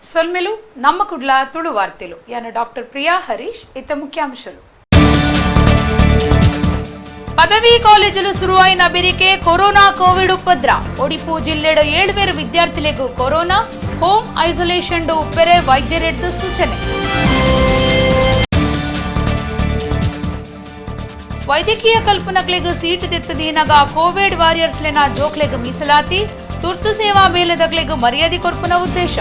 ಸೊಲ್ಮೆಲು ನಮ್ಮ ಕುಡ್ಲ ತುಳು ವಾರ್ತೆಲು. ಯಾನು ಡಾಕ್ಟರ್ ಪ್ರಿಯಾ ಹರೀಶ್. ಇತ್ತ ಮುಖ್ಯಾಂಶలు. ಪದವಿ ಕಾಲೇಜುಲು ಶುರುವಾಯಿನ ಬೆರಿಕೆ ಕೊರೋನಾ ಕೋವಿಡ್ ಉಪದ್ರ. ಒಡಿಪು ಜಿಲ್ಲೆಡ್ 7 ವಿದ್ಯಾರ್ಥಿಲೆಗ್ ಕೊರೋನಾ, ಹೋಮ್ ಐಸೋಲೇಷನ್ ಉಪ್ಪೆರೆ ವೈದ್ಯರೆಡ್ದು ಸೂಚನೆ. ವೈದ್ಯಕೀಯ ಕಲ್ಪನಕ್ಲೆಗ್ ಸೀಟ್ ದೆತ್ತದೀನಗ ಕೋವಿಡ್ ವಾರಿಯರ್ಸ್ಲೆನ ಜೋಕ್ಲೆಗ್ ಮೀಸಲಾತಿ, ತುರ್ತು ಸೇವಾ ಬೇಲೆದಕ್ಲೆಗ್ ಮರ್ಯಾದೆ ಕೊರ್ಪುನ ಉದ್ದೇಶ.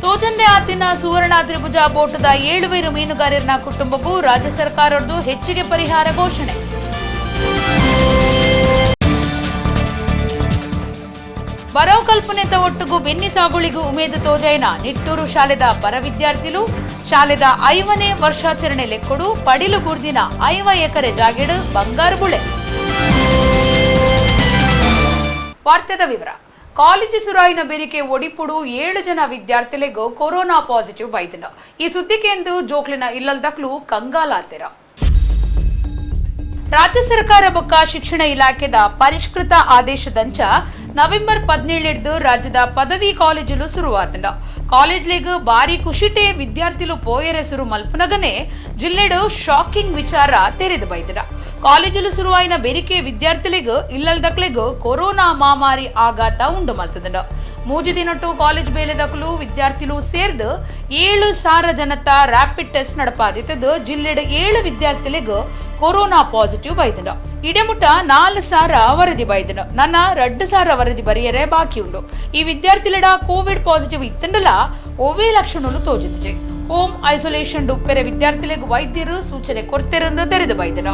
ತೋಜಂದೆ ಆತಿನ ಸುವರ್ಣ ತ್ರಿಭುಜ ಬೋಟದ 7 ಮೀನುಗಾರರ ಕುಟುಂಬಕ್ಕೂ ರಾಜ್ಯ ಸರ್ಕಾರದ್ದು ಹೆಚ್ಚಿಗೆ ಪರಿಹಾರ ಘೋಷಣೆ. ಬರೋ ಕಲ್ಪನೆತ ಒಟ್ಟುಗು ಬೆನ್ನಿ ಸಾಗುಳಿಗೂ ಉಮೇದು ತೋಜೈನ ನಿಟ್ಟೂರು ಶಾಲೆದ ಪರ ವಿದ್ಯಾರ್ಥಿಲು. ಶಾಲೆದ 5ನೇ ವರ್ಷಾಚರಣೆ ಲೆಕ್ಕಡು ಪಡಿಲು ಬುರ್ದಿನ 50 ಎಕರೆ ಜಾಗೆಡು ಬಂಗಾರು ಬುಳೆ. ವಾರ್ತೆದ ವಿವರ. ಕಾಲೇಜು ಸುರಾಯಿನ ಬೆರಿಕೆ ಒಡಿಪುಡು 7 ಜನ ವಿದ್ಯಾರ್ಥಿಲೆಗ್ ಕೊರೋನಾ ಪಾಸಿಟಿವ್ ಬೈದಿನ. ಈ ಸುದ್ದಿಗೆಂದು ಜೋಕ್ಲಿನ ಇಲ್ಲಲ್ದಕ್ಲು ಕಂಗಾಲಾತೆರ. ರಾಜ್ಯ ಸರ್ಕಾರ ಬೊಕ್ಕ ಶಿಕ್ಷಣ ಇಲಾಖೆದ ಪರಿಷ್ಕೃತ ಆದೇಶದಂಚ ನವೆಂಬರ್ 17 ರಾಜ್ಯದ ಪದವಿ ಕಾಲೇಜುಲು ಶುರುವಾತಂಡ. ಕಾಲೇಜ್ಲೆಗ್ ಬಾರಿ ಖುಷಿಟೆ ವಿದ್ಯಾರ್ಥಿಲು ಪೋಯರೆ ಸುರು ಮಲ್ಪುನಗನೆ ಜಿಲ್ಲೆಡು ಶಾಕಿಂಗ್ ವಿಚಾರ ತೆರೆದು ಬೈದಡ. ಕಾಲೇಜುಲು ಶುರುವಾಯಿನ ಬೆರಿಕೆ ವಿದ್ಯಾರ್ಥಿಲೆಗ್ ಇಲ್ಲಲ್ದಕ್ಲೆಗ್ ಕೊರೋನಾ ಮಹಾಮಾರಿ ಆಘಾತ ಉಂಡು ಮಲ್ತದಂಡ. 3 ದಿನಟ್ಟು ಕಾಲೇಜ್ ಬೇಲೆದಕ್ಲು ವಿದ್ಯಾರ್ಥಿಲು ಸೇರ್ದು 7,000 ಜನತ ರ್ಯಾಪಿಡ್ ಟೆಸ್ಟ್ ನಡಪಾದಿತ್ತದು. ಜಿಲ್ಲೆಡ್ 7 ವಿದ್ಯಾರ್ಥಿಲೆಗ್ ಕೊರೋನಾ ಪಾಸಿಟಿವ್ ಬೈದನ. ಇಡೆಮುಟ 4,000 ವರದಿ ಬೈದನ. ನನ್ನ 2,000 ವರದಿ ಬರಿಯರೆ ಬಾಕಿ ಉಂಡು. ಈ ವಿದ್ಯಾರ್ಥಿಲೆಡ ಕೋವಿಡ್ ಪಾಸಿಟಿವ್ ಇತ್ತಂಡಲ ಒವ್ವೇ ಲಕ್ಷಣಲು ತೋಜಿತಿಜೆ. ಹೋಮ್ ಐಸೋಲೇಷನ್ ಉಪ್ಪೆರೆ ವಿದ್ಯಾರ್ಥಿಲೆಗ್ ವೈದ್ಯರು ಸೂಚನೆ ಕೊರ್ತೆರೆಂದು ತೆರೆದು ಬೈದನ.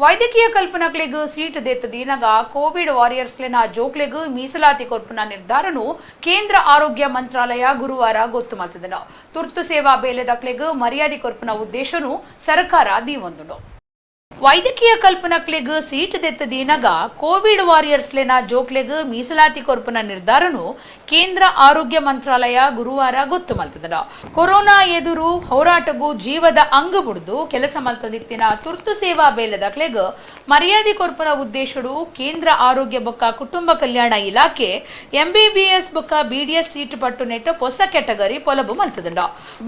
ವೈದ್ಯಕೀಯ ಕಲ್ಪನಕ್ಲೆಗ್ ಸೀಟ್ ದೆತ್ತದೀನಗ ಕೋವಿಡ್ ವಾರಿಯರ್ಸ್ಲೆನ ಜೋಕ್ಲೆಗ್ ಮೀಸಲಾತಿ ಕೊರ್ಪುನ ನಿರ್ಧಾರನು ಕೇಂದ್ರ ಆರೋಗ್ಯ ಮಂತ್ರಾಲಯ ಗುರುವಾರ ಗೊತ್ತು ಮಲ್ತದನ. ತುರ್ತು ಸೇವಾ ಬೇಲೆದಕ್ಲೆಗ್ ಮರ್ಯಾದೆ ಕೊರ್ಪುನ ಉದ್ದೇಶನು ಸರ್ಕಾರ ದೀವೊಂದುಂಡು. ವೈದ್ಯಕೀಯ ಕಲ್ಪನಕ್ಲೆಗ್ ಸೀಟ್ ದೆತ್ತದೀನಗ ಕೋವಿಡ್ ವಾರಿಯರ್ಸ್ಲೆನ ಜೋಕ್ಲೆಗ್ ಮೀಸಲಾತಿ ಕೊರ್ಪುನ ನಿರ್ಧಾರನು ಕೇಂದ್ರ ಆರೋಗ್ಯ ಮಂತ್ರಾಲಯ ಗುರುವಾರ ಗೊತ್ತು ಮಲ್ತದನ. ಕೊರೋನಾ ಎದುರು ಹೋರಾಟಗೂ ಜೀವದ ಅಂಗ ಬುಡ್ದು ಕೆಲಸ ಮಲ್ತೊಂದಿತ್ತಿನ ತುರ್ತು ಸೇವಾ ಬೇಲೆದಕ್ಲೆಗ್ ಮರ್ಯಾದೆ ಕೊರ್ಪುನ ಉದ್ದೇಶಡು ಕೇಂದ್ರ ಆರೋಗ್ಯ ಬೊಕ್ಕ ಕುಟುಂಬ ಕಲ್ಯಾಣ ಇಲಾಖೆ ಎಂಬಿಬಿಎಸ್ ಬೊಕ್ಕ ಬಿಡಿಎಸ್ ಸೀಟ್ ಪಟ್ಟು ನೆಟ್ಟು ಹೊಸ ಕ್ಯಾಟಗರಿ ಪೊಲಬು ಮಲ್ತದಂಡ.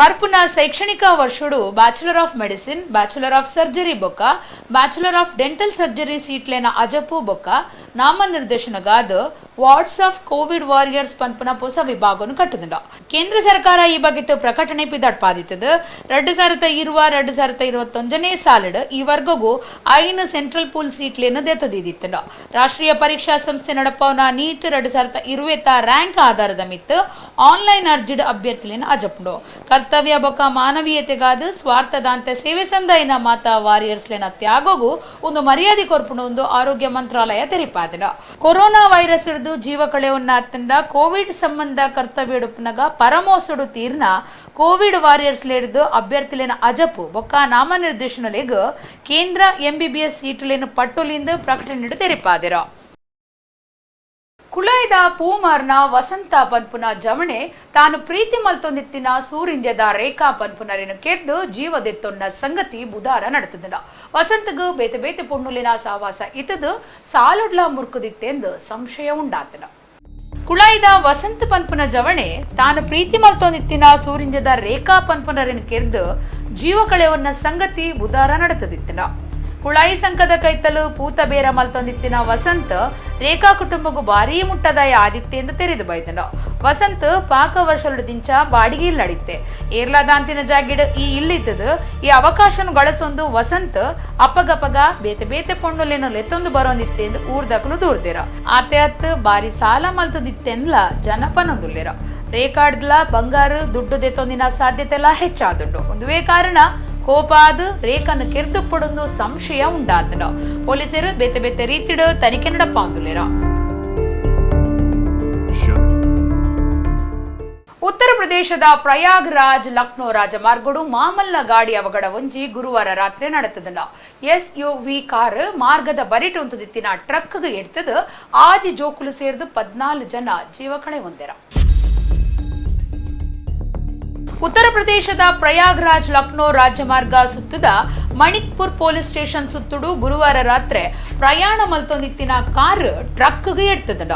ಬರ್ಪುನ ಶೈಕ್ಷಣಿಕ ವರ್ಷಡು bachelor of medicine, bachelor of surgery ಬೊಕ್ಕ ಬ್ಯಾಚುಲರ್ ಆಫ್ ಡೆಂಟಲ್ ಸರ್ಜರಿ ಸೀಟ್ಲೆನ ಅಜಪು ಬೊಕ್ಕ ನಾಮನಿರ್ದೇಶನಗಾದ ವಾರ್ಡ್ಸ್ ಆಫ್ ಕೋವಿಡ್ ವಾರಿಯರ್ಸ್ ಪನ್ಪುನ ಹೊಸ ವಿಭಾಗವನ್ನು ಕಟ್ಟುದುಂಡ. ಕೇಂದ್ರ ಸರ್ಕಾರ ಈ ಬಗೆಟ್ ಪ್ರಕಟಣೆ ಪಿದಡ್ಪಾದಿತ್ತದು. 2020 2021ನೇ ಸಾಲಿಡ್ ಈ ವರ್ಗಗೂ 5 ಸೆಂಟ್ರಲ್ ಪೂಲ್ ಸೀಟ್ಲೇನು ದೆತ್ತದಿತ್ತಿಂಡ. ರಾಷ್ಟ್ರೀಯ ಪರೀಕ್ಷಾ ಸಂಸ್ಥೆ ನಡಪವನ ನೀಟ್ 2020 ರ್ಯಾಂಕ್ ಆಧಾರದ ಮಿತ್ತು ಆನ್ಲೈನ್ ಅರ್ಜಿಡ್ ಅಭ್ಯರ್ಥಿಲೇನು ಅಜಪುಂಡು. ಕರ್ತವ್ಯ ಬೊಕ್ಕ ಮಾನವೀಯತೆಗಾದ ಸ್ವಾರ್ಥದಾಂತೆ ಸೇವೆ ಸಂದಾಯಿನ ಮಾತಾ ವಾರಿಯರ್ಸ್ಲೇನ ತ್ಯಾಗೋಗು ಒಂದು ಮರ್ಯಾದೆ ಕೊರ್ಪುಂಡು ಒಂದು ಆರೋಗ್ಯ ಮಂತ್ರಾಲಯ ತೆರಿಪಾದನ. ಕೊರೋನಾ ವೈರಸ್ ಹಿಡಿದು ಜೀವ ಕಳೆಯನ್ನ ತಂಡ ಕೋವಿಡ್ ಸಂಬಂಧ ಕರ್ತವ್ಯ ಉಡುಪನಗ ಪರಮೋಸಡು ತೀರ್ನ ಕೋವಿಡ್ ವಾರಿಯರ್ಸ್ ಲೇಡ್ದು ಅಭ್ಯರ್ಥಿಲೇನ ಅಜಪು ಬೊಕ್ಕ ನಾಮನಿರ್ದೇಶನಲೆಗ್ ಕೇಂದ್ರ ಎಂಬಿಬಿಎಸ್ ಸೀಟುಲೇನು ಪಟ್ಟುಲಿಂದ ಪ್ರಕಟಣೆ ತೆರಿಪಾದಿರ. ಕುಳಾಯ್ದ ಪೂಮಾರ್ನ ವಸಂತ ಪನ್ಪುನ ಜಮಣೆ ತಾನು ಪ್ರೀತಿ ಮಲ್ತೊಂದಿತ್ತಿನ ಸೂರಿಂಜದ ರೇಖಾ ಪನ್ಪುನರೇನು ಕೆರ್ದು ಜೀವದಿರ್ತೊನ್ನ ಸಂಗತಿ ಬುಧಾರ ನಡೆತದ. ವಸಂತಗು ಬೇತೆ ಬೇತೆ ಪೊಣ್ಣುಲಿನ ಸಾವಾಸ ಇತದು ಸಾಲುಡ್ಲ ಮುರ್ಕುದಿತ್ತೆಂದು ಸಂಶಯ ಉಂಡಾತನ. ಕುಳಾಯ್ದ ವಸಂತ ಪನ್ಪುನ ಜವಣೆ ತಾನು ಪ್ರೀತಿ ಮಲ್ತೊಂದಿತ್ತಿನ ಸೂರಿಂಜದ ರೇಖಾ ಪನ್ಪುನರೇನು ಕೆರ್ದು ಜೀವ ಕಳೆವನ್ನ ಸಂಗತಿ ಬುಧಾರ ನಡೆತದಿತ್ತಿನ. ಕುಳಾಯಿ ಸಂಕದ ಕೈತಲು ಪೂತ ಬೇರ ಮಲ್ತೊಂದಿತ್ತಿನ ವಸಂತ್ ರೇಖಾ ಕುಟುಂಬಗೂ ಭಾರೀ ಮುಟ್ಟದಾಯ ಆದಿತ್ತೆ ಎಂದು ತೆರೆದು ಬೈದನು. ವಸಂತ್ ಪಾಕ ವರ್ಷಲು ದಿಂಚ ಬಾಡಿಗೆ ಇಲ್ಲಡಿತ್ತೆ. ಏರ್ಲಾದಾಂತಿನ ಜಾಗಿಡ್ ಈ ಇಲ್ಲಿತ್ತದು. ಈ ಅವಕಾಶನು ಗಳಸೊಂದು ವಸಂತ್ ಅಪ್ಪಗಪಗ ಬೇತೆ ಬೇತೆ ಪೊಣ್ಣುಲೇನು ಲೆತ್ತೊಂದು ಬರೋಂದಿತ್ತೆ ಎಂದು ಊರ್ದಕ್ಲು ದೂರ್ದಿರ. ಆತೆ ಅತ್ತು ಬಾರಿ ಸಾಲ ಮಲ್ತದಿತ್ತೆನ್ಲ ಜನಪನೊಂದುಲ್ಲೆರ. ರೇಖಾಡ್ದಲ ಬಂಗಾರು ದುಡ್ಡು ದೆತ್ತೊಂದಿನ ಸಾಧ್ಯತೆಲ್ಲ ಹೆಚ್ಚಾದುಂಡು. ಒಂದುವೇ ಕಾರಣ ಕೋಪಾದ ರೇಖನ್ನು ಕೆರ್ದು ಪಡೊಂದು ಸಂಶಯ ಉಂಡಾತನು. ಪೊಲೀಸರು ಬೇತೆ ಬೇತೆ ರೀತಿಡು ತನಿಖೆ ನಡಪಾಂದುಲ್ಲೆರ. ಉತ್ತರ ಪ್ರದೇಶದ ಪ್ರಯಾಗ್ರಾಜ್ ಲಕ್ನೋ ರಾಜಮಾರ್ಗಡು ಮಾಮಲ್ಲ ಗಾಡಿ ಅವಘಡ ಒಂಜಿ ಗುರುವಾರ ರಾತ್ರಿ ನಡೆತದಲ್ಲ. ಎಸ್ಯುವಿ ಕಾರ್ ಮಾರ್ಗದ ಬರಿಟು ಉಂತುದಿತ್ತಿನ ಟ್ರಕ್ಗೆ ಎಡ್ತದ ಆಜಿ ಜೋಕುಲು ಸೇರ್ದು 14 ಜನ ಜೀವ ಕಳೆ ಹೊಂದೆರ. ಉತ್ತರ ಪ್ರದೇಶದ ಪ್ರಯಾಗ್ರಾಜ್ ಲಕ್ನೋ ರಾಜಮಾರ್ಗ ಸುತ್ತದ ಮಣಿಕ್ಪುರ್ ಪೊಲೀಸ್ ಸ್ಟೇಷನ್ ಸುತ್ತುಡು ಗುರುವಾರ ರಾತ್ರಿ ಪ್ರಯಾಣ ಮಲ್ತೊಂದಿತ್ತಿನ ಕಾರ್ ಟ್ರಕ್ಗೆ ಎಡ್ತದಂಡ.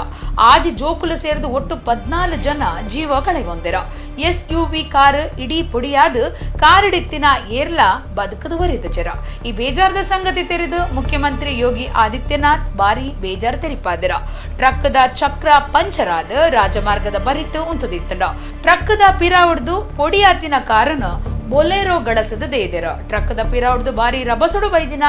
ಆಜಿ ಜೋಕುಲು ಸೇರಿದು ಒಟ್ಟು 14 ಜನ ಜೀವ ಕಳೆಗೊಂದಿರ. ಎಸ್ಯುವಿ ಕಾರ್ ಇಡೀ ಪುಡಿಯಾದ ಕಾರಿಡಿತ್ತಿನ ಏರ್ಲಾ ಬದುಕದು ವರಿದ. ಈ ಬೇಜಾರದ ಸಂಗತಿ ತೆರೆದು ಮುಖ್ಯಮಂತ್ರಿ ಯೋಗಿ ಆದಿತ್ಯನಾಥ್ ಬಾರಿ ಬೇಜಾರು ತೆರಿಪಾದಿರ. ಟ್ರಕ್ದ ಚಕ್ರ ಪಂಚರಾದ ರಾಜಮಾರ್ಗದ ಬರಿಟ್ಟು ಉಂಟುದಿತ್ತಂಡ. ಟ್ರಕ್ದ ಪಿರಾವುಡ್ದು ಪೊಡಿಯಾತಿನ ಕಾರನ್ನು ಬೊಲೆರೋ ಗಳಸದ ದೇದಿರ. ಟ್ರಕ್ದ ಪಿರಾವುಡ್ದು ಬಾರಿ ರಬಸುಡು ಬೈದಿನ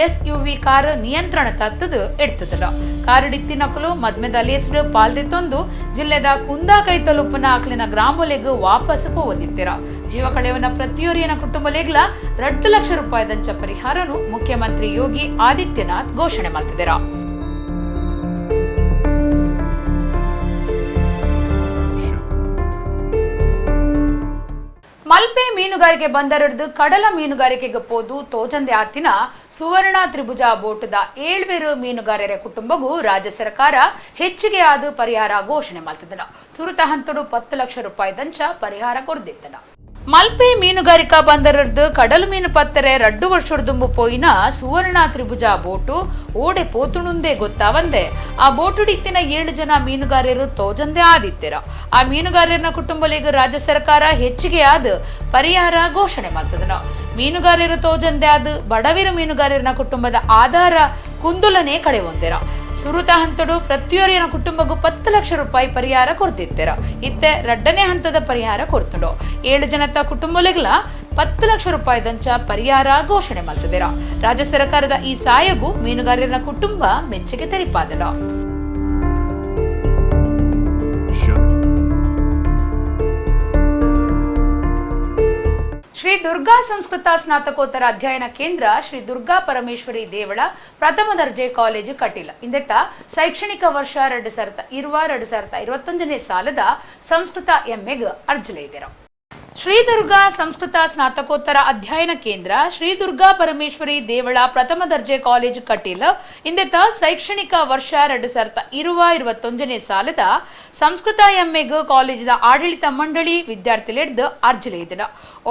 ಎಸ್ಯುವಿ ಕಾರ್ ನಿಯಂತ್ರಣ ತತ್ತದು ಎಡ್ತದ. ಕಾರಿಡಿತ್ತಿನಕಲು ಮದ್ಮೆದ ಲೇಸ್ಡು ಪಾಲ್ದೆತ್ತೊಂದು ಜಿಲ್ಲೆದ ಕುಂದಾ ಕೈತಲುಪ್ಪನ ಆಕ್ಲಿನ ಗ್ರಾಮಲೆಗ್ ವಾಪಸ್ ಪೋವದಿತ್ತಿರ. ಜೀವ ಕಳೆಯವನ ಪ್ರತಿಯೊರಿಯನ ಕುಟುಂಬಲೆಗ್ಲ 2 ಲಕ್ಷ ರೂಪಾಯಿದಂಚ ಪರಿಹಾರನು ಮುಖ್ಯಮಂತ್ರಿ ಯೋಗಿ ಆದಿತ್ಯನಾಥ್ ಘೋಷಣೆ ಮಾಡ್ತಿದ್ದೀರ. ಮಲ್ಪೆ ಮೀನುಗಾರಿಕೆ ಬಂದರಡ್ದು ಕಡಲ ಮೀನುಗಾರಿಕೆಗೆ ಪೋದು ತೋಜಂದೆ ಆತಿನ ಸುವರ್ಣ ತ್ರಿಭುಜ ಬೋಟದ 7 ಮೀನುಗಾರರ ಕುಟುಂಬಗೂ ರಾಜ್ಯ ಸರ್ಕಾರ ಹೆಚ್ಚಿಗೆ ಆದ ಪರಿಹಾರ ಘೋಷಣೆ ಮಾಡ್ತಿದ್ದನ. ಸುರುತ ಹಂತಡು 10 ಲಕ್ಷ ರೂಪಾಯಿದಂಚ ಪರಿಹಾರ ಕೊಡ್ದಿತ್ತನ. ಮಲ್ಪೆ ಮೀನುಗಾರಿಕಾ ಬಂದರಡ್ದು ಕಡಲು ಮೀನು ಪತ್ತರೆ 2 ವರ್ಷದುಂಬು ಪೋಯಿನ ಸುವರ್ಣ ತ್ರಿಭುಜ ಬೋಟು ಓಡೆ ಪೋತುಣುಂದೇ ಗೊತ್ತಾವಂದೆ ಆ ಬೋಟುಡಿತ್ತಿನ 7 ಜನ ಮೀನುಗಾರರು ತೋಜಂದೆ ಆದಿತ್ತಿರ. ಆ ಮೀನುಗಾರರನ್ನ ಕುಟುಂಬಲಿಗೆ ರಾಜ್ಯ ಸರ್ಕಾರ ಹೆಚ್ಚಿಗೆ ಆದ ಪರಿಹಾರ ಘೋಷಣೆ ಮಾಡ್ತದನ. ಮೀನುಗಾರರು ತೋಜಂದೆ ಆದ ಬಡವಿರ ಮೀನುಗಾರರನ್ನ ಕುಟುಂಬದ ಆಧಾರ ಕುಂದುಲನೆ ಕಳೆವೊಂದಿರ. ಸುರುತ ಹಂತಡು ಪ್ರತಿಯೊರಿಯನ ಕುಟುಂಬಕ್ಕೂ 10 ಲಕ್ಷ ರೂಪಾಯಿ ಪರಿಹಾರ ಕೊಡ್ತಿತ್ತರ. ಇತ್ತೆ 2ನೇ ಹಂತದ ಪರಿಹಾರ ಕೊಡ್ತುಂಡು. 7 ಜನತ ಕುಟುಂಬಲಿಗ್ಲ 10 ಲಕ್ಷ ರೂಪಾಯಿದಂಚ ಪರಿಹಾರ ಘೋಷಣೆ ಮಾಡ್ತಿದ್ದೀರ. ರಾಜ್ಯ ಸರ್ಕಾರದ ಈ ಸಾಯಗೂ ಮೀನುಗಾರರ ಕುಟುಂಬ ಮೆಚ್ಚುಗೆ ತೆರಿಪಾದನ. ಶ್ರೀ ದುರ್ಗಾ ಸಂಸ್ಕೃತ ಸ್ನಾತಕೋತ್ತರ ಅಧ್ಯಯನ ಕೇಂದ್ರ ಶ್ರೀ ದುರ್ಗಾ ಪರಮೇಶ್ವರಿ ದೇವಳ ಪ್ರಥಮ ದರ್ಜೆ ಕಾಲೇಜು ಕಟೀಲ್ ಇಂದೆತ್ತ ಶೈಕ್ಷಣಿಕ ವರ್ಷ 2020-2021 ಸಾಲದ ಸಂಸ್ಕೃತ ಎಂಎಗ್ ಅರ್ಜಿಲೈದಿರ. ಶ್ರೀ ದುರ್ಗಾ ಸಂಸ್ಕೃತ ಸ್ನಾತಕೋತ್ತರ ಅಧ್ಯಯನ ಕೇಂದ್ರ ಶ್ರೀ ದುರ್ಗಾ ಪರಮೇಶ್ವರಿ ದೇವಳ ಪ್ರಥಮ ದರ್ಜೆ ಕಾಲೇಜು ಕಟೀಲ್ ಇಂದೆತ್ತ ಶೈಕ್ಷಣಿಕ ವರ್ಷ 2020-21 ಸಾಲದ ಸಂಸ್ಕೃತ ಎಂಎಗ್ ಕಾಲೇಜಿನ ಆಡಳಿತ ಮಂಡಳಿ ವಿದ್ಯಾರ್ಥಿಲೆಡ್ದು ಅರ್ಜಿಲೈದನ.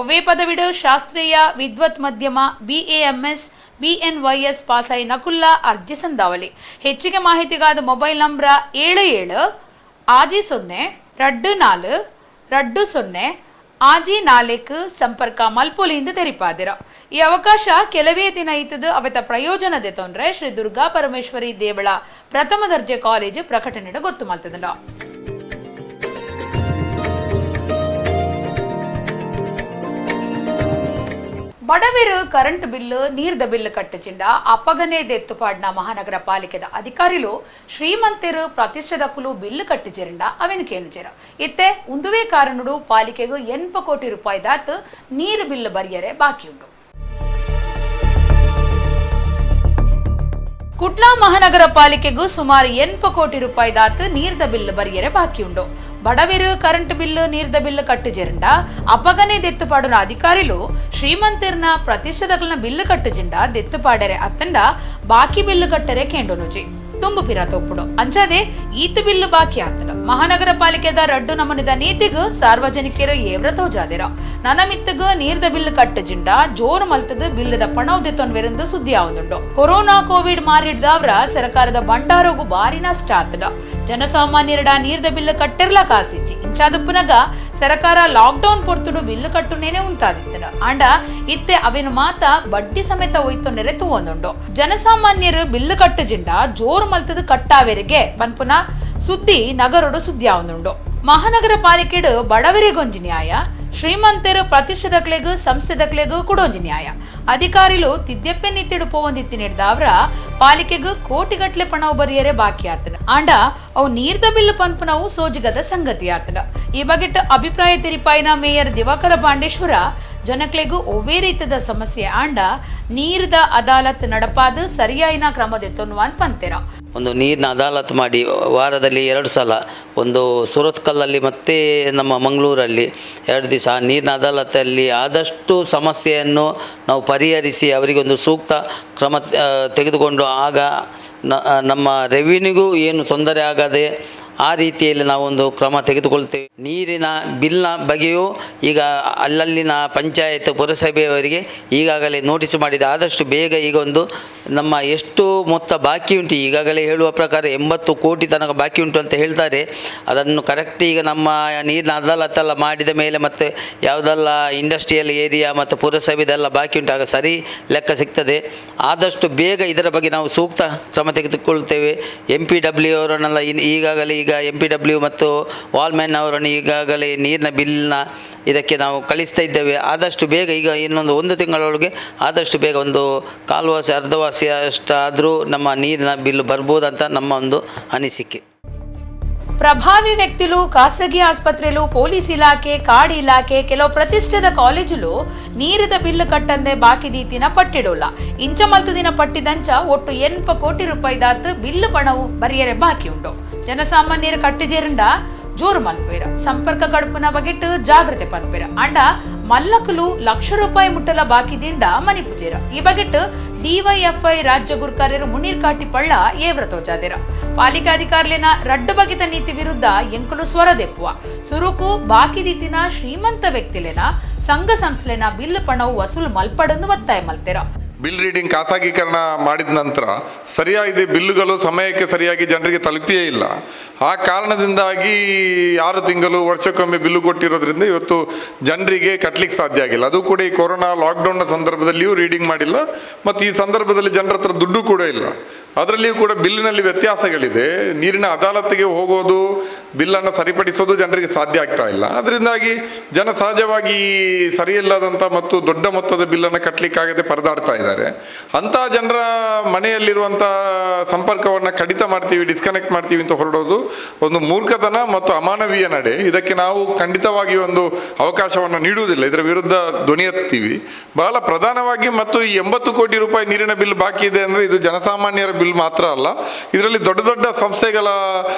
ಒವ್ವೇ ಪದವಿಡು ಶಾಸ್ತ್ರೀಯ ವಿದ್ವತ್ ಮಧ್ಯಮ ಬಿಎಎಂಎಸ್ ಬಿಎನ್ವೈಎಸ್ ಪಾಸಾಯಿ ನಕುಲ್ಲ ಅರ್ಜಿ ಸಂದಾವಲಿ. ಹೆಚ್ಚಿಗೆ ಮಾಹಿತಿಗಾದ ಮೊಬೈಲ್ ನಂಬರ್ 77 60 24 20 ಆಜಿ ನಾಲ್ಕು ಸಂಪರ್ಕ ಮಲ್ಪೊಲಿಯಿಂದ ತೆರಿಪಾದಿರ. ಈ ಅವಕಾಶ ಕೆಲವೇ ದಿನ ಇತ್ತದು ಅವತ್ತ ಪ್ರಯೋಜನದೆ ತೊಂದರೆ ಶ್ರೀ ದುರ್ಗಾ ಪರಮೇಶ್ವರಿ ದೇವಳ ಪ್ರಥಮ ದರ್ಜೆ ಕಾಲೇಜು ಪ್ರಕಟಣೆ ಗೊತ್ತು ಮಾಡ್ತದ. ಬಡವಿರು ಕರೆಂಟ್ ಬಿಲ್ಲು ನೀರ್ದ ಬಿಲ್ಲು ಕಟ್ಟಚಿಂಡ ಅಪಗನೆ ದೆತ್ತುಪಾಡ್ನ ಮಹಾನಗರ ಪಾಲಿಕೆದ ಅಧಿಕಾರಿಲು ಶ್ರೀಮಂತರು ಪ್ರತಿಷ್ಠದಕ್ಕಲು ಬಿಲ್ಲು ಕಟ್ಟಿಚಿರಂಡ ಅವೆನಕೇನುಚೇರ. ಇತ್ತೆ ಉಂದುವೇ ಕಾರಣಡು ಪಾಲಿಕೆಗೂ 80 ಕೋಟಿ ರೂಪಾಯಿ ದಾತು ನೀರು ಬಿಲ್ಲು ಬರಿಯರೆ ಬಾಕಿ ಉಂಡು. ಕುಡ್ಲಾ ಮಹಾನಗರ ಪಾಲಿಕೆಗೂ ಸುಮಾರು 80 ಕೋಟಿ ರೂಪಾಯಿ ದಾತು ನೀರ್ದ ಬಿಲ್ಲು ಬರಿಯರೆ ಬಾಕಿ ಉಂಡು. ಬಡವಿರು ಕರೆಂಟ್ ಬಿಲ್ಲು ನೀರ್ದ ಬಿಲ್ಲು ಕಟ್ಟುಜಿರಂಡ ಅಪಗನೆ ದೆತ್ತುಪಾಡುನ ಅಧಿಕಾರಿಲು ಶ್ರೀಮಂತಿರ್ನ ಪ್ರತಿಷ್ಠದಗಳನ್ನ ಬಿಲ್ಲು ಕಟ್ಟುಜಿಂಡ ದೆತ್ತುಪಾಡರೆ ಅತ್ತಂಡ ಬಾಕಿ ಬಿಲ್ಲು ಕಟ್ಟರೆ ಕೇಂಡೋನುಜಿ ತುಂಬು ಪಿರ ತೋಪುಡು. ಅಂಚಾದೆ ಈತ ಬಿಲ್ಲು ಬಾಕಿ ಆತನು. ಮಹಾನಗರ ಪಾಲಿಕೆದ ರಡ್ಡು ನಮನಿದ ನೀತಿಗೂ ಸಾರ್ವಜನಿಕರು ಏವ್ರ ತೋಜಾದಿರ. ನನಮಿತ್ತಗ ನೀರ್ದ ಬಿಲ್ಲು ಕಟ್ಟಜಿಂಡ ಜೋರು ಮಲ್ತದ ಬಿಲ್ಲದ ಪಣವುದೆ ತೊನ್ವೆರೆಂದು ಸುದ್ದಿ ಆವೊಂದುಂಡು. ಕೊರೋನಾ ಕೋವಿಡ್ ಮಾರಿಡ್ದವ್ರ ಸರ್ಕಾರದ ಭಂಡಾರಗು ಬಾರಿ ನಷ್ಟ ಆತದ. ಜನಸಾಮಾನ್ಯರಡ ನೀರ್ದ ಬಿಲ್ಲು ಕಟ್ಟಿರ್ಲ ಕಾಸಿಜ್ಜಿ. ಇಂಚಾದಪ್ಪನಗ ಸರ್ಕಾರ ಲಾಕ್ಡೌನ್ ಪೊರ್ತುಡು ಬಿಲ್ಲು ಕಟ್ಟುನೇನೆ ಉಂಟಾದಿತ್ತನ. ಆಂಡ ಇತ್ತೆ ಅವೇನು ಮಾತ ಬಡ್ಡಿ ಸಮೇತ ಒಯ್ತು ನೆರೆ ತೂವೊಂದುಂಡು. ಜನಸಾಮಾನ್ಯರು ಬಿಲ್ಲು ಕಟ್ಟಜಿಂಡ ಜೋರು ಮಲ್ತದ ಕಟ್ಟಾವೆರಿಗೆ ಪನ್ಪುನ ಸುದ್ದಿ ನಗರಡು ಸುದ್ದಿ ಆವೊಂದುಂಡು. ಮಹಾನಗರ ಪಾಲಿಕೆಡು ಬಡವರಿಗೊಂಜಿ ನ್ಯಾಯ, ಶ್ರೀಮಂತರು ಪ್ರತಿಷ್ಠದಕ್ಲೆಗು ಸಂಸ್ಥೆದಕ್ಲೆಗು ಕುಡೋಂಜಿ ನ್ಯಾಯ. ಅಧಿಕಾರಿಲು ತಿದ್ಯಪ್ಪೆ ನಿತ್ತಿಡು ಪೋವಂದಿತ್ತಿನಿಡ್ದವ್ರ ಪಾಲಿಕೆಗು ಕೋಟಿಗಟ್ಲೆ ಪಣವು ಬರಿಯರೆ ಬಾಕಿ ಆತನ. ಆಂಡ ಅವು ನೀರ್ದ ಬಿಲ್ಲು ಪನ್ಪುನವು ಸೋಜಿಗದ ಸಂಗತಿ ಆತನ. ಈ ಬಗೆಟ್ ಅಭಿಪ್ರಾಯ ತೆರಿಪಾಯಿನ ಮೇಯರ್ ದಿವಾಕರ ಪಾಂಡೇಶ್ವರ ಜನಕ್ಲೆಗು ಒವ್ವೇ ರೀತಿಯ ಸಮಸ್ಯೆ ಆಂಡ ನೀರ್ದ ಅದಾಲತ್ ನಡಪಾದ ಸರಿಯಾಯಿನ ಕ್ರಮದೆತ್ತೊನ್ನುವ ಅಂತ ಪಂತೀರ. ಒಂದು ನೀರಿನ ಅದಾಲತ್ ಮಾಡಿ ವಾರದಲ್ಲಿ 2 ಸಲ, ಒಂದು ಸುರತ್ಕಲ್ಲಲ್ಲಿ ಮತ್ತು ನಮ್ಮ ಮಂಗಳೂರಲ್ಲಿ 2 ದಿವಸ ಆ ನೀರಿನ ಅದಾಲತಲ್ಲಿ ಆದಷ್ಟು ಸಮಸ್ಯೆಯನ್ನು ನಾವು ಪರಿಹರಿಸಿ ಅವರಿಗೊಂದು ಸೂಕ್ತ ಕ್ರಮ ತೆಗೆದುಕೊಂಡು ಆಗ ನಮ್ಮ ರೆವಿನ್ಯೂಗೂ ಏನು ತೊಂದರೆ ಆಗದೆ ಆ ರೀತಿಯಲ್ಲಿ ನಾವೊಂದು ಕ್ರಮ ತೆಗೆದುಕೊಳ್ತೇವೆ. ನೀರಿನ ಬಿಲ್ನ ಬಗ್ಗೆಯೂ ಈಗ ಅಲ್ಲಲ್ಲಿನ ಪಂಚಾಯತ್ ಪುರಸಭೆಯವರಿಗೆ ಈಗಾಗಲೇ ನೋಟಿಸ್ ಮಾಡಿದೆ. ಆದಷ್ಟು ಬೇಗ ಈಗ ಒಂದು ನಮ್ಮ ಎಷ್ಟು ಮೊತ್ತ ಬಾಕಿ ಉಂಟು, ಈಗಾಗಲೇ ಹೇಳುವ ಪ್ರಕಾರ 80 ಕೋಟಿ ತನಕ ಬಾಕಿ ಉಂಟು ಅಂತ ಹೇಳ್ತಾರೆ. ಅದನ್ನು ಕರೆಕ್ಟ್ ಈಗ ನಮ್ಮ ನೀರಿನ ಅದಾಲತ್ತೆಲ್ಲ ಮಾಡಿದ ಮೇಲೆ ಮತ್ತು ಯಾವುದೆಲ್ಲ ಇಂಡಸ್ಟ್ರಿಯಲ್ ಏರಿಯಾ ಮತ್ತು ಪುರಸಭೆದೆಲ್ಲ ಬಾಕಿ ಉಂಟು, ಆಗ ಸರಿ ಲೆಕ್ಕ ಸಿಗ್ತದೆ. ಆದಷ್ಟು ಬೇಗ ಇದರ ಬಗ್ಗೆ ನಾವು ಸೂಕ್ತ ಕ್ರಮ ತೆಗೆದುಕೊಳ್ತೇವೆ. MPW ಅವರನ್ನೆಲ್ಲ ಈಗಾಗಲೇ ಈಗ MPW ಮತ್ತು ವಾಲ್ಮ್ಯಾನ್ ಅವರನ್ನು ಈಗಾಗಲೇ ನೀರಿನ ಬಿಲ್ನ ಇದಕ್ಕೆ ನಾವು ಕಳಿಸ್ತಾ ಇದ್ದೇವೆ. ಆದಷ್ಟು ಬೇಗ ಈಗ ಇನ್ನೊಂದು 1 ತಿಂಗಳೊಳಗೆ ಆದಷ್ಟು ಬೇಗ ಒಂದು ಕಾಲ್ವಾಸಿ ಅರ್ಧವಾಸಿ ಅಷ್ಟಾದರೂ ನಮ್ಮ ನೀರಿನ ಬಿಲ್ಲು ಬರ್ಬೋದಂತ ನಮ್ಮ ಒಂದು ಅನಿಸಿಕೆ. ಪ್ರಭಾವಿ ವ್ಯಕ್ತಿಲು ಖಾಸಗಿ ಆಸ್ಪತ್ರೆಲು ಪೊಲೀಸ್ ಇಲಾಖೆ ಕಾಡು ಇಲಾಖೆ ಕೆಲವು ಪ್ರತಿಷ್ಠಿತ ಕಾಲೇಜುಲು ನೀರಿದ ಬಿಲ್ಲು ಕಟ್ಟಂದೆ ಬಾಕಿ ದೀತಿನ ಪಟ್ಟಿಡೋಲ್ಲ. ಇಂಚ ಮಲ್ತದಿನ ಪಟ್ಟಿದಂಚ ಒಟ್ಟು 80 ಕೋಟಿ ರೂಪಾಯಿ ದಾತು ಬಿಲ್ಲು ಪಣವು ಬರಿಯರೆ ಬಾಕಿ ಉಂಡು. ಜನಸಾಮಾನ್ಯರ ಕಟ್ಟಿಜೇರಂಡ ಜೋರು ಮಲ್ಪೇರ ಸಂಪರ್ಕ ಕಡುಪುನ ಬಗೆಟ್ ಜಾಗ್ರತೆ ಪನ್ಪೇರ ಅಂಡ ಮಲ್ಲಕುಲು ಲಕ್ಷ ರೂಪಾಯಿ ಮುಟ್ಟಲ ಬಾಕಿ ದಿಂಡ ಮನಿ ಪೂಜೇರ. ಈ ಬಗೆಟ್ ಡಿವೈಎಫ್ಐ ರಾಜ್ಯ ಗುರ್ಕಾರ್ಯರು ಮುನೀರ್ ಕಾಟಿಪಳ್ಳ ಏವ್ರ ತೋಜಾದಿರ. ಪಾಲಿಕಾಧಿಕಾರಿಲಿನ ರಡ್ಡು ಬಗೆತ ನೀತಿ ವಿರುದ್ಧ ಎಂಕುಲು ಸ್ವರ ದೆಪ್ಪುವ ಸುರುಕು ಬಾಕಿ ದೀತಿನ ಶ್ರೀಮಂತ ವ್ಯಕ್ತಿಲೇನ ಸಂಘ ಸಂಸ್ಥೆನ ಬಿಲ್ ಪಣವು ವಸೂಲು ಮಲ್ಪಡಂದು ಒತ್ತಾಯ ಮಲ್ತೇರ. ಬಿಲ್ ರೀಡಿಂಗ್ ಖಾಸಗೀಕರಣ ಮಾಡಿದ ನಂತರ ಸರಿಯಾಗಿದೆ ಬಿಲ್ಲುಗಳು ಸಮಯಕ್ಕೆ ಸರಿಯಾಗಿ ಜನರಿಗೆ ತಲುಪಿಯೇ ಇಲ್ಲ. ಆ ಕಾರಣದಿಂದಾಗಿ 6 ತಿಂಗಳು ವರ್ಷಕ್ಕೊಮ್ಮೆ ಬಿಲ್ಲು ಕೊಟ್ಟಿರೋದ್ರಿಂದ ಇವತ್ತು ಜನರಿಗೆ ಕಟ್ಟಲಿಕ್ಕೆ ಸಾಧ್ಯ ಆಗಿಲ್ಲ. ಅದು ಕೂಡ ಈ ಕೊರೋನಾ ಲಾಕ್ಡೌನ್ನ ಸಂದರ್ಭದಲ್ಲಿಯೂ ರೀಡಿಂಗ್ ಮಾಡಿಲ್ಲ ಮತ್ತು ಈ ಸಂದರ್ಭದಲ್ಲಿ ಜನರ ಹತ್ರ ದುಡ್ಡು ಕೂಡ ಇಲ್ಲ. ಅದರಲ್ಲಿಯೂ ಕೂಡ ಬಿಲ್ಲಿನಲ್ಲಿ ವ್ಯತ್ಯಾಸಗಳಿದೆ. ನೀರಿನ ಅದಾಲತ್ತಿಗೆ ಹೋಗೋದು, ಬಿಲ್ಲನ್ನು ಸರಿಪಡಿಸೋದು ಜನರಿಗೆ ಸಾಧ್ಯ ಆಗ್ತಾ ಇಲ್ಲ. ಅದರಿಂದಾಗಿ ಜನ ಸಹಜವಾಗಿ ಸರಿಯಿಲ್ಲದಂಥ ಮತ್ತು ದೊಡ್ಡ ಮೊತ್ತದ ಬಿಲ್ಲನ್ನು ಕಟ್ಟಲಿಕ್ಕಾಗದೆ ಪರದಾಡ್ತಾ ಇದ್ದಾರೆ. ಅಂಥ ಜನರ ಮನೆಯಲ್ಲಿರುವಂಥ ಸಂಪರ್ಕವನ್ನು ಕಡಿತ ಮಾಡ್ತೀವಿ, ಡಿಸ್ಕನೆಕ್ಟ್ ಮಾಡ್ತೀವಿ ಅಂತ ಹೊರಡೋದು ಒಂದು ಮೂರ್ಖತನ ಮತ್ತು ಅಮಾನವೀಯ ನಡೆ. ಇದಕ್ಕೆ ನಾವು ಖಂಡಿತವಾಗಿ ಒಂದು ಅವಕಾಶವನ್ನು ನೀಡುವುದಿಲ್ಲ. ಇದರ ವಿರುದ್ಧ ಧ್ವನಿ ಎತ್ತೀವಿ ಬಹಳ ಪ್ರಧಾನವಾಗಿ. ಮತ್ತು ಈ 80 ಕೋಟಿ ರೂಪಾಯಿ ನೀರಿನ ಬಿಲ್ ಬಾಕಿ ಇದೆ ಅಂದರೆ ಇದು ಜನಸಾಮಾನ್ಯರ ಬಿಲ್ ಮಾತ್ರ ಅಲ್ಲ, ಇದರಲ್ಲಿ ದೊಡ್ಡ ದೊಡ್ಡ ಸಂಸ್ಥೆಗಳ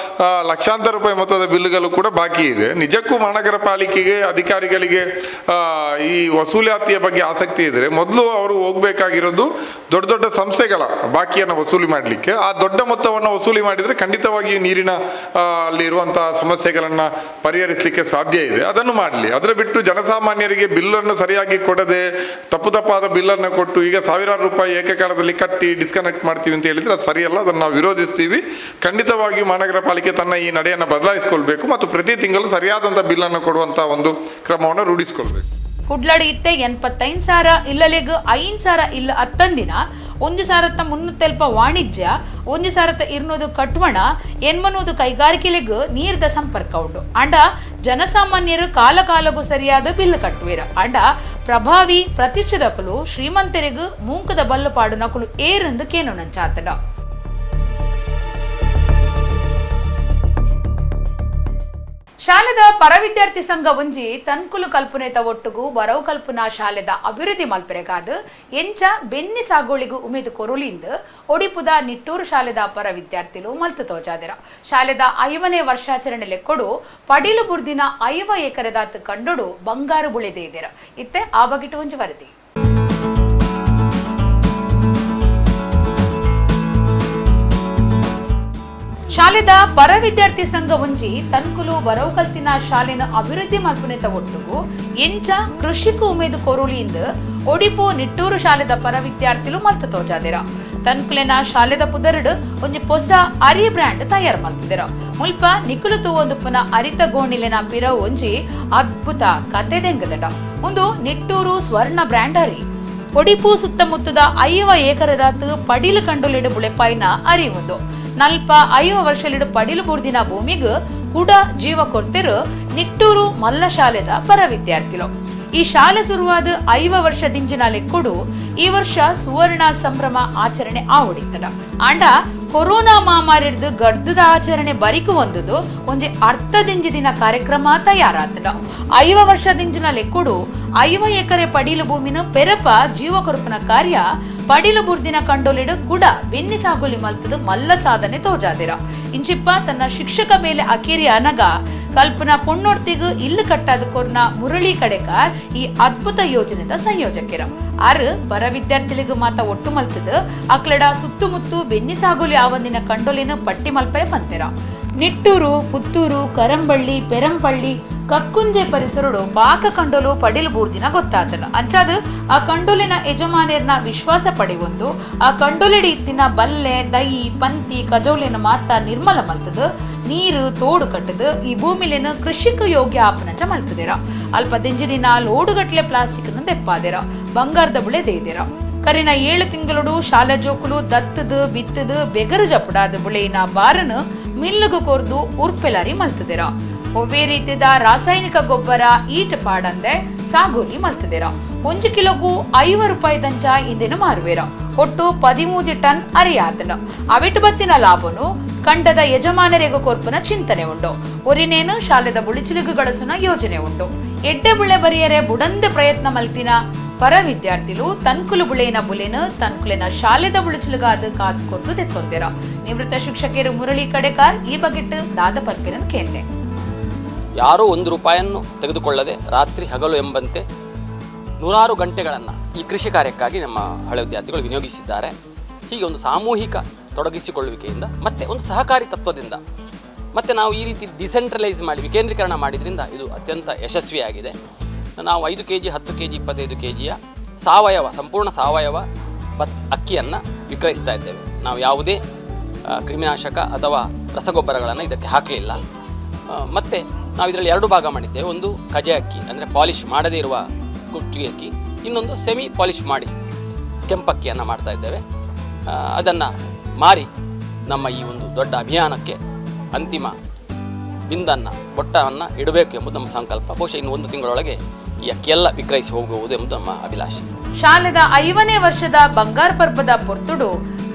ಲಕ್ಷಾಂತರ ರೂಪಾಯಿ ಮೊತ್ತದ ಬಿಲ್ಗಳು ಕೂಡ ಬಾಕಿ ಇದೆ. ನಿಜಕ್ಕೂ ಮಹಾನಗರ ಪಾಲಿಕೆಗೆ ಅಧಿಕಾರಿಗಳಿಗೆ ಈ ವಸೂಲಾತಿಯ ಬಗ್ಗೆ ಆಸಕ್ತಿ ಇದ್ದರೆ ಮೊದಲು ಅವರು ಹೋಗಬೇಕಾಗಿರೋದು ದೊಡ್ಡ ದೊಡ್ಡ ಸಂಸ್ಥೆಗಳ ಬಾಕಿಯನ್ನು ವಸೂಲಿ ಮಾಡಲಿಕ್ಕೆ. ಆ ದೊಡ್ಡ ಮೊತ್ತವನ್ನು ವಸೂಲಿ ಮಾಡಿದರೆ ಖಂಡಿತವಾಗಿಯೂ ನೀರಿನ ಅಲ್ಲಿರುವಂತಹ ಸಮಸ್ಯೆಗಳನ್ನು ಪರಿಹರಿಸಲಿಕ್ಕೆ ಸಾಧ್ಯ ಇದೆ. ಅದನ್ನು ಮಾಡಲಿ. ಅದರ ಬಿಟ್ಟು ಜನಸಾಮಾನ್ಯರಿಗೆ ಬಿಲ್ಲನ್ನು ಸರಿಯಾಗಿ ಕೊಡದೆ ತಪ್ಪು ತಪ್ಪಾದ ಬಿಲ್ಲನ್ನು ಕೊಟ್ಟು ಈಗ ಸಾವಿರಾರು ರೂಪಾಯಿ ಏಕಕಾಲದಲ್ಲಿ ಕಟ್ಟಿ ಡಿಸ್ಕನೆಕ್ಟ್ ಮಾಡ್ತೀವಿ ಅಂತ ಹೇಳಿದರೆ ಅದು ಸರಿಯಲ್ಲ. ಅದನ್ನು ನಾವು ವಿರೋಧಿಸ್ತೀವಿ. ಖಂಡಿತವಾಗಿಯೂ ಮಹಾನಗರ ಪಾಲಿಕೆ ತನ್ನ ಈ ನಡೆಯನ್ನು ಬದಲಾಯಿಸಿಕೊಳ್ಬೇಕು ಮತ್ತು ಪ್ರತಿ ತಿಂಗಳು ಸರಿಯಾದಂಥ ಬಿಲ್ಲನ್ನು ಕೊಡುವಂಥ ಒಂದು ಕ್ರಮವನ್ನು ರೂಢಿಸಿಕೊಳ್ಬೇಕು. ಕುಡ್ಲಡಿ ಇತ್ತೆ 85,000 ಇಲ್ಲಲೆಗ್ 5,000 ಇಲ್ಲ ಅತ್ತಂದಿನ 1,370 ವಾಣಿಜ್ಯ 1,200 ಕಟ್ವಣ 800 ಕೈಗಾರಿಕೆಲೆಗ್ ನೀರ್ದ ಸಂಪರ್ಕ ಉಂಡು. ಅಂಡ ಜನಸಾಮಾನ್ಯರು ಕಾಲ ಕಾಲಗೂ ಸರಿಯಾದ ಬಿಲ್ ಕಟ್ಟುವಿರ. ಅಂಡ ಪ್ರಭಾವಿ ಪ್ರತಿಷ್ಠಿತಕಲು ಶ್ರೀಮಂತರಿಗೂ ಮೂಂಕದ ಬಲ್ಲು ಪಾಡು ನಕಲು ಏರೆಂದು ಕೇನು ನಂಚಾತಡ. ಶಾಲೆದ ಪರವಿದ್ಯಾರ್ಥಿ ಸಂಘ ಒಂಜಿ ತನ್ಕುಲು ಕಲ್ಪನೆತ ಒಟ್ಟುಗು ಬರವು ಕಲ್ಪನಾ ಶಾಲೆದ ಅಭಿವೃದ್ಧಿ ಮಲ್ಪೆರೆಗಾದ ಎಂಚ ಬೆನ್ನಿ ಸಾಗೋಳಿಗೂ ಉಮೇದು ಕೊರುಲಿಂದ ಒಡಿಪುದ ನಿಟ್ಟೂರು ಶಾಲೆದ ಪರ ವಿದ್ಯಾರ್ಥಿಲು ಮಲ್ತು ತೋಜಾದಿರ. ಶಾಲೆದ 5ನೇ ವರ್ಷಾಚರಣೆ ಲೆಕ್ಕೊಡು ಪಡಿಲು ಬುರ್ದಿನ 50 ಎಕರೆದಾತ್ ಕಂಡೊಡು ಬಂಗಾರು ಬುಳೆದೇ ಇದ್ದೀರ. ಇತ್ತೆ ಆ ಬಗಿಟ್ಟು ಒಂಜಿ ವರದಿ. ಶಾಲೆದ ಪರ ವಿದ್ಯಾರ್ಥಿ ಸಂಘ ಒಂಜಿ ತನ್ಕುಲು ಬರವು ಕಲ್ತಿನ ಶಾಲೆನ ಅಭಿವೃದ್ಧಿ ಮಲ್ಪುನೆತ ಒಟ್ಟುಗು ಎಂಚ ಕೃಷಿಕು ಉಮೇದು ಕೊರುಲಿಂದ ಒಡಿಪು ನಿಟ್ಟೂರು ಶಾಲೆದ ಪರ ವಿದ್ಯಾರ್ಥಿಲು ಮಲ್ತು ತೋಜಾದಿರ. ತನ್ಕುಲೆನ ಶಾಲೆದ ಪುದರಡು ಒಂಜಿ ಪೊಸ ಅರಿ ಬ್ರ್ಯಾಂಡ್ ತಯಾರು ಮಲ್ತಿದಿರ. ಮುಲ್ಪ ನಿಕುಲು ತೂವೊಂದು ಪುನಃ ಅರಿತ ಗೋಣಿಲೆನ ಪಿರವು ಒಂಜಿ ಅದ್ಭುತ ಕತೆ ದೆಂಗದಡ. ಒಂದು ನಿಟ್ಟೂರು ಸ್ವರ್ಣ ಬ್ರ್ಯಾಂಡ್ ಅರಿ ಒಡಿಪು ಸುತ್ತಮುತ್ತದ 50 ಏಕರದಾತು ಪಡಿಲು ಕಂಡುಲಿಡು ಬುಳೆಪಾಯಿನ ಅರಿ ಒಂದು ನಲ್ಪ 50 ವರ್ಷಲಿಡು ಪಡಿಲು ಬುರ್ದಿನ ಭೂಮಿಗ್ ಕೂಡ ಜೀವ ಕೊರ್ತಿರು ನಿಟ್ಟೂರು ಮಲ್ಲ ಶಾಲೆದ ಪರ ವಿದ್ಯಾರ್ಥಿಲು. ಈ ಶಾಲೆ ಶುರುವಾದ 50 ವರ್ಷ ದಿಂಜಿನ ಲೆಕ್ಕೊಡು ಈ ವರ್ಷ ಸುವರ್ಣ ಸಂಭ್ರಮ ಆಚರಣೆ ಆವಡಿತ್ತಡ. ಆಂಡ ಕೊರೋನಾ ಮಹಾಮಾರಿಡ್ದು ಗಡ್ದದ ಆಚರಣೆ ಬರಿಕು ಒಂದುದು ಒಂಜಿ ಅರ್ಥ ದಿಂಜಿ ದಿನ ಕಾರ್ಯಕ್ರಮ ತಯಾರಾತಡ. 50 ವರ್ಷ ದಿಂಜಿನ ಲೆಕ್ಕೊಡು 50 ಎಕರೆ ಪಡಿಲು ಭೂಮಿನ ಪೆರಪ ಜೀವ ಕೊರಪನ ಕಾರ್ಯ ಪಡಿಲು ಬುರ್ದಿನ ಕಂಡೋಲಿಡು ಕೂಡ ಬೆನ್ನಿ ಸಾಗುಲಿ ಮಲ್ತದು ಮಲ್ಲ ಸಾಧನೆ ತೋಜಾದಿರ. ಇಂಚಿಪ್ಪ ತನ್ನ ಶಿಕ್ಷಕ ಮೇಲೆ ಅಕೇರಿ ಅನಗ ಕಲ್ಪನಾ ಪೊಣ್ಣೊರ್ತಿಗು ಇಲ್ಲು ಕಟ್ಟಾದ ಕೊರ್ನ ಮುರಳಿ ಕಡೆಕಾರ್ ಈ ಅದ್ಭುತ ಯೋಜನೆದ ಸಂಯೋಜಕಿರ. ಆರು ಬರ ವಿದ್ಯಾರ್ಥಿಗಳಿಗೂ ಮಾತ ಒಟ್ಟು ಮಲ್ತದು ಅಕ್ಲಡ ಸುತ್ತಮುತ್ತು ಬೆನ್ನಿ ಸಾಗುಲಿ ಆವಂದಿನ ಕಂಡೋಲಿನ ಪಟ್ಟಿ ಮಲ್ಪರೆ ಪಂತೆರ. ನಿಟ್ಟೂರು, ಪುತ್ತೂರು, ಕರಂಬಳ್ಳಿ, ಪೆರಂಪಳ್ಳಿ, ಕಕ್ಕುಂಜೆ ಪರಿಸರಡು ಪಾಕ ಕಂಡೋಲು ಪಡಿಲ್ ಬೂರ್ದಿನ ಗೊತ್ತಾತನು. ಅಂಚಾದ ಆ ಕಂಡೋಲಿನ ಯಜಮಾನರ್ನ ವಿಶ್ವಾಸ ಪಡೆಯೊಂದು ಆ ಕಂಡೋಲಿಡಿ ಇತ್ತಿನ ಬಲ್ಲೆ, ದಯಿ, ಪಂತಿ, ಕಜೌಲಿನ ಮಾತ ನಿರ್ಮಲ ಮಲ್ತದ ನೀರು ತೋಡು ಕಟ್ಟದು ಈ ಭೂಮಿಲಿನ ಕೃಷಿಕ ಯೋಗ್ಯ ಆಪನಂಚ ಮಲ್ತದಿರ. ಅಲ್ಪ ದಿಂಜಿ ದಿನ ಲೋಡುಗಟ್ಲೆ ಪ್ಲಾಸ್ಟಿಕ್ ದೆಪ್ಪಾದಿರ, ಬಂಗಾರದ ಬುಳೆ ದೇದಿರ. ಕರಿನ 7 ತಿಂಗಳು ಶಾಲಾ ಜೋಕುಲು ದತ್ತದು ಬಿತ್ತದು ಬೆಗರು ಜಪುಡಾದ ಬುಳೆಯಿನ ಬಾರನು ಮಿಲ್ಲುಗು ಕೊರ್ದು ಉರ್ಪೆಲಾರಿ ಮಲ್ತದಿರ. ಒವ್ವೇ ರೀತಿದ ರಾಸಾಯನಿಕ ಗೊಬ್ಬರ ಈಟ ಪಾಡಂದೆ ಸಾಗೋಲಿ ಮಲ್ತದಿರ. 1 ಕಿಲೋಗೂ 50 ರೂಪಾಯಿ ದಂಚ ಇಂದೇನು ಮಾರುವೇರ. ಒಟ್ಟು 13 ಟನ್ ಅರಿಯಾತನ. ಅವಿಟ್ಟು ಬತ್ತಿನ ಲಾಭನು ಕಂಡದ ಯಜಮಾನರಿಗೂ ಕೊರ್ಪುನ ಚಿಂತನೆ ಉಂಡು. ಒರಿನೇನು ಶಾಲೆದ ಬುಳಿಚಿಲಿಗು ಗಳಸುನ ಯೋಜನೆ ಉಂಡು. ಎಡ್ಡೆ ಬುಳೆ ಬರಿಯರೆ ಬುಡಂದೆ ಪ್ರಯತ್ನ ಮಲ್ತಿನ ಪರ ವಿದ್ಯಾರ್ಥಿಲು ತನ್ಕುಲು ಬುಳೆನ ಬುಲೆನ ತನ್ಕುಲೆನ ಶಾಲೆದ ಬುಳಿಚಿಲುಗಾದ ಕಾಸು ಕೊರ್ದು ದೆತ್ತೊಂದಿರ. ನಿವೃತ್ತ ಶಿಕ್ಷಕಿಯರು ಮುರಳಿ ಕಡೆಕಾರ್ ಈ ಬಗೆಟ್ ದಾದ ಪರ್ಪಿನ ಕೇಂದ್ರ. ಯಾರೂ 1 ರೂಪಾಯನ್ನು ತೆಗೆದುಕೊಳ್ಳದೆ ರಾತ್ರಿ ಹಗಲು ಎಂಬಂತೆ ನೂರಾರು ಗಂಟೆಗಳನ್ನು ಈ ಕೃಷಿ ಕಾರ್ಯಕ್ಕಾಗಿ ನಮ್ಮ ಹಳೆ ವಿದ್ಯಾರ್ಥಿಗಳು ವಿನಿಯೋಗಿಸಿದ್ದಾರೆ. ಹೀಗೆ ಒಂದು ಸಾಮೂಹಿಕ ತೊಡಗಿಸಿಕೊಳ್ಳುವಿಕೆಯಿಂದ ಮತ್ತು ಒಂದು ಸಹಕಾರಿ ತತ್ವದಿಂದ ಮತ್ತು ನಾವು ಈ ರೀತಿ ಡಿಸೆಂಟ್ರಲೈಸ್ ಮಾಡಿ ವಿಕೇಂದ್ರೀಕರಣ ಮಾಡಿದ್ರಿಂದ ಇದು ಅತ್ಯಂತ ಯಶಸ್ವಿಯಾಗಿದೆ. ನಾವು 5 K G, 10 K G, 25 K ಜಿಯ ಸಾವಯವ, ಸಂಪೂರ್ಣ ಸಾವಯವ ಅಕ್ಕಿಯನ್ನು ವಿಕ್ರಯಿಸ್ತಾ ಇದ್ದೇವೆ. ನಾವು ಯಾವುದೇ ಕ್ರಿಮಿನಾಶಕ ಅಥವಾ ರಸಗೊಬ್ಬರಗಳನ್ನು ಇದಕ್ಕೆ ಹಾಕಲಿಲ್ಲ. ಮತ್ತು ನಾವು ಇದರಲ್ಲಿ 2 ಭಾಗ ಮಾಡಿದ್ದೇವೆ. ಒಂದು ಕಜೆ ಅಕ್ಕಿ, ಅಂದರೆ ಪಾಲಿಷ್ ಮಾಡದೇ ಇರುವ ಕುಟ್ಟಿಗೆ ಅಕ್ಕಿ, ಇನ್ನೊಂದು ಸೆಮಿ ಪಾಲಿಷ್ ಮಾಡಿ ಕೆಂಪಕ್ಕಿಯನ್ನು ಮಾಡ್ತಾ ಇದ್ದೇವೆ. ಅದನ್ನು ಮಾರಿ ನಮ್ಮ ಈ ಒಂದು ದೊಡ್ಡ ಅಭಿಯಾನಕ್ಕೆ ಅಂತಿಮ ಬಿಂದನ್ನು, ಬೊಟ್ಟವನ್ನು ಇಡಬೇಕು ಎಂಬುದು ನಮ್ಮ ಸಂಕಲ್ಪ. ಬಹುಶಃ ಇನ್ನು 1 ತಿಂಗಳೊಳಗೆ ಈ ಅಕ್ಕಿಯೆಲ್ಲ ವಿಕ್ರಯಿಸಿ ಹೋಗಬಹುದು ಎಂಬುದು ನಮ್ಮ ಅಭಿಲಾಷೆ. ಶಾಲೆದ 5ನೇ ವರ್ಷದ ಬಂಗಾರ ಪರ್ಬದ ಪೊರ್ತುಡು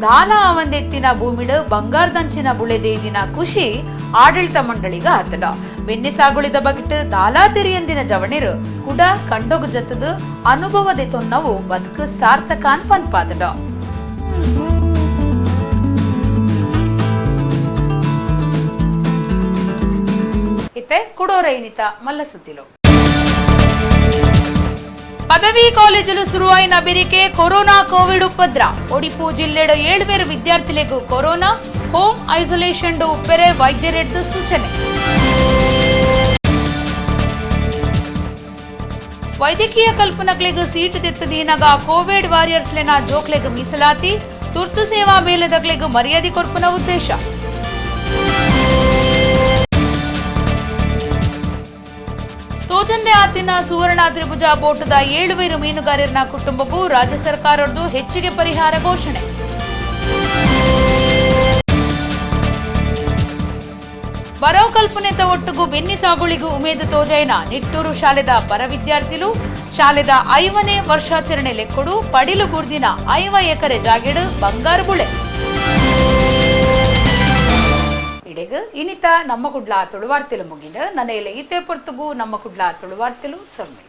ದಾನ ಅವಂದೆತ್ತಿನ ಭೂಮಿಡು ಬಂಗಾರದಂಚಿನ ಬುಳೆದೇದಿನ ಖುಷಿ ಆಡಳಿತ ಮಂಡಳಿಗ ಆತಡ. ಬೆನ್ನೆ ಸಾಗುಳಿದ ಬಗಿಟ್ಟು ದಾಲಾ ತೆರಿಯಂದಿನ ಜವಣಿರು ಕುಡ ಕಂಡೋಗು ಜತ್ತದು ಅನುಭವದೆ ತೊನ್ನವು ಬದುಕು ಸಾರ್ಥಕ ಅನ್ಪನ್ಪಾದಡ. ಇತ್ತೆ ಕುಡೋರೈನಿತ ಮಲ್ಲಸುತ್ತಿಲು. ಪದವಿ ಕಾಲೇಜಲು ಶುರುವಾಯಿನ ಬೆರಿಕೆ ಕೊರೋನಾ ಕೋವಿಡ್ ಉಪದ್ರ. ಒಡಿಪು ಜಿಲ್ಲೆಡು 7 ವಿದ್ಯಾರ್ಥಿಗಳಿಗೂ ಕೊರೋನಾ, ಹೋಮ್ ಐಸೋಲೇಷನ್ ಉಪ್ಪೆರೆ ವೈದ್ಯರೆಡ್ದು ಸೂಚನೆ. ವೈದ್ಯಕೀಯ ಕಲ್ಪನಗಳಿಗೆ ಸೀಟು ದೆತ್ತದೀನಗ ಕೋವಿಡ್ ವಾರಿಯರ್ಸ್ಲೆನ ಜೋಕ್ಲೆಗ್ ಮೀಸಲಾತಿ, ತುರ್ತು ಸೇವಾ ಬೇಲೆದಗ್ಲೆಗ್ ಮರ್ಯಾದೆ ಕೊರ್ಪುನ ಉದ್ದೇಶ. ತೋಜಂದೆ ಆತಿನ ಸುವರ್ಣ ತ್ರಿಭುಜ ಬೋಟದ 7 ಮೀನುಗಾರರ ಕುಟುಂಬಕ್ಕೂ ರಾಜ್ಯ ಸರ್ಕಾರದ್ದು ಹೆಚ್ಚಿಗೆ ಪರಿಹಾರ ಘೋಷಣೆ. ಬರೋ ಕಲ್ಪನೆತ ಒಟ್ಟುಗೂ ಬೆನ್ನಿ ಸಾಗುಳಿಗೂ ಉಮೇದು ತೋಜೈನ ನಿಟ್ಟೂರು ಶಾಲೆದ ಪರ ವಿದ್ಯಾರ್ಥಿಲು ಶಾಲೆದ 5ನೇ ವರ್ಷಾಚರಣೆ ಲೆಕ್ಕಡು ಪಡಿಲು ಬುರ್ದಿನ 50 ಎಕರೆ ಜಾಗೆಡು ಬಂಗಾರು ಬುಳೆ. ಇಡೆಗ ಇನಿತ ನಮ್ಮ ಕುಡ್ಲ ತುಳುವಾರ್ತಿಲು ಮುಗಿಂಡು ನನೆಯಲೆ ಇತ್ತೆ ಪೊರ್ತುಗು ನಮ್ಮ ಕುಡ್ಲ ತುಳುವಾರ್ತಿಲು ಸೊನ್ನೆ.